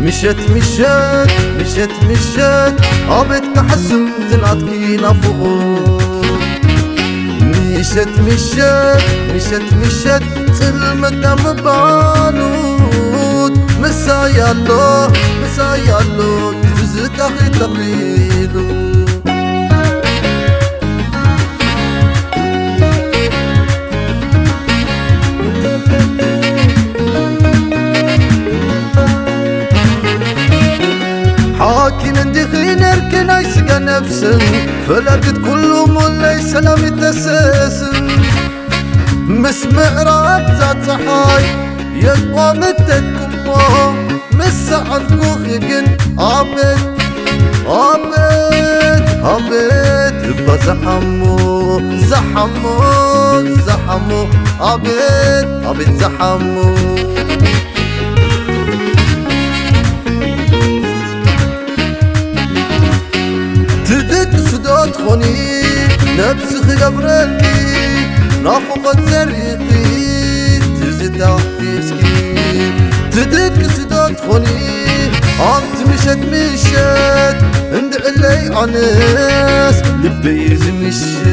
ምሸት ምሸት ምሸት ምሸት ኣቤት ክሓስም ዝናትኪ ናፍቑ ምሸት ምሸት ምሸት ምሸት ጽልመት ኣብ ምባሉት ምሳይ ኣሎ ምሳይ ኣሎ ትዝታኺ ተቕሊሉ ሓኪም እንዲኺ ነርኪ ናይ ስጋ ነብስን ፈላግት ኩሉ ሙለይ ሰላም ይተሰስን ምስ ምዕራብ ዛፀሓይ የቋምተኩሞ ምስ ሰዓልኩኺ ግን ኣቤት ኣቤት ኣቤት እባ ዝሓሞ ዝሓሞ ዝሓሞ ኣቤት ኣቤት ዝሓሞ ትድቅስዶ ትኾኒ ነብስኺ ገብረልኪ ናፍቖት ዘሪኺ ትዝታ ሒዝኪ ትድቅስዶ ትኾኒ ኣብቲ ምሸት ምሸት እንድዕለይ ኣነስ ልበይ ዝምሽት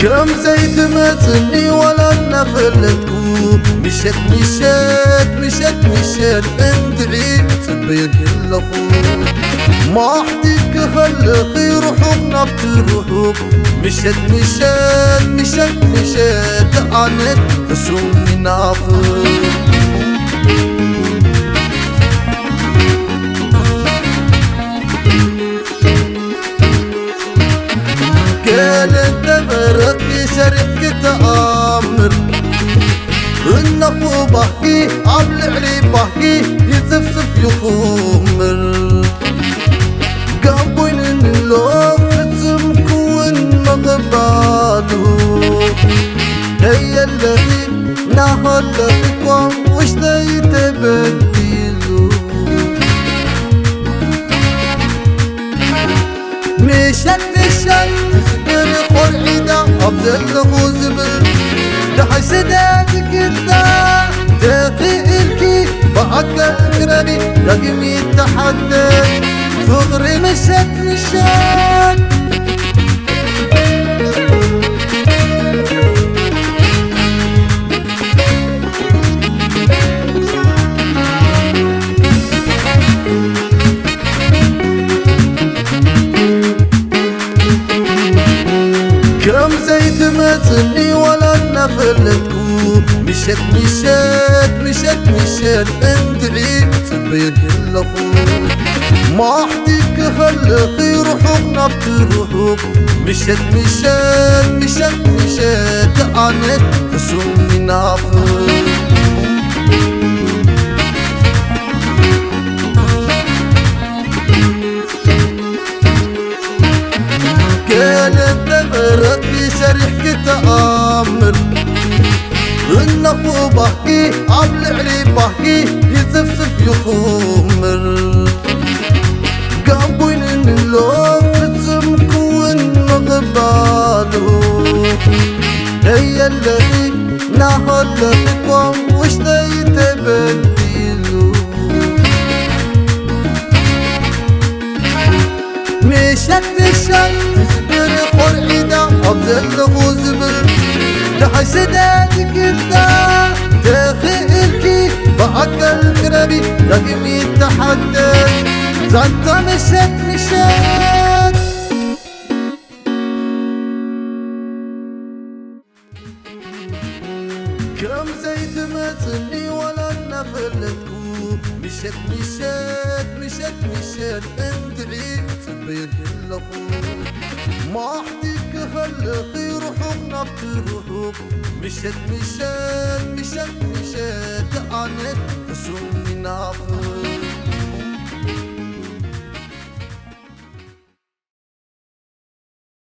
ከም ዘይትመጽኒ ዋላ እናፈለጥኩ ምሸት ምሸት ምሸት ምሸት እንድዒ ጽበየኪ ኣለኹ ማሕቲትኪ ከለኺ ርሑቕ ናብቲ ርሑቕ ምሸት ምሸት ምሸት ምሸት ኣነ ሕሱም ይናፍቕ ገለ እንተበረኽኪ ሰሪሕኪ ተኣምር እነኹ ባህኪ ኣብ ልዕሊ ባህኪ ይጽፍጽፍ ይኹምር ጋም ኮይንንሎ ፍጽም ክውን መቕባሉ ከየለኺ ናኸለኺ እኳ ውሽጠይ ተበዲሉ ምሸት ምሸት ትዝክሪ ቆልዒዳ ኣብ ዘለኹ ዝብል ደሓይ ስደት ግዳ ተኽእልኪ ብኣካል ቅረቢ ዳግም ይተሓደስ ፍቕሪ ምሸት ምሸት ከም ዘይትመጽኒ ዋላ እናፈለጥኩ ምሸት ምሸት ምሸት ምሸት እንድዒ ጽበየኪ ኣለኹ ማሕቲትኪ ከለኺ ርሑቕ ናብቲ ርሑቕ ምሸት ምሸት ምሸት ምሸት ኣነ ሕሱም ይናፍቕ ገለ እንተበረኽኪ ሰሪሕኪ ተኣምር እነኹ ባህኪ ኣብ ልዕሊ ባህኪ ይጽፍጽፍ ይኹምር ጋም ኮይንንሎ ፍጽም ክውን ምቕባሉ ከየለኺ ናኸለኺ እኳ ውሽጠይ ተበዲሉ ምሸት ምሸት ትዝክሪ ቆልዒዳ ኣብ ዘለኹ ዝብል ደሓይ ስደት ግዳ ተኽእልኪ ብኣካል ቅረቢ ዳግም ይተሓደስ ዛንታ ምሸት ምሸት ከም ዘይትመጽኒ ዋላ እናፈለጥኩ ምሸት ምሸት ምሸት ምሸት እንድዒ ጽበየኪ ኣለኹ ማሕቲትኪ ከለኺ ርሑቕ ናብቲ ርሑቕ ምሸት ምሸት ምሸት ምሸት ኣነ ሕሱም ይናፍቕ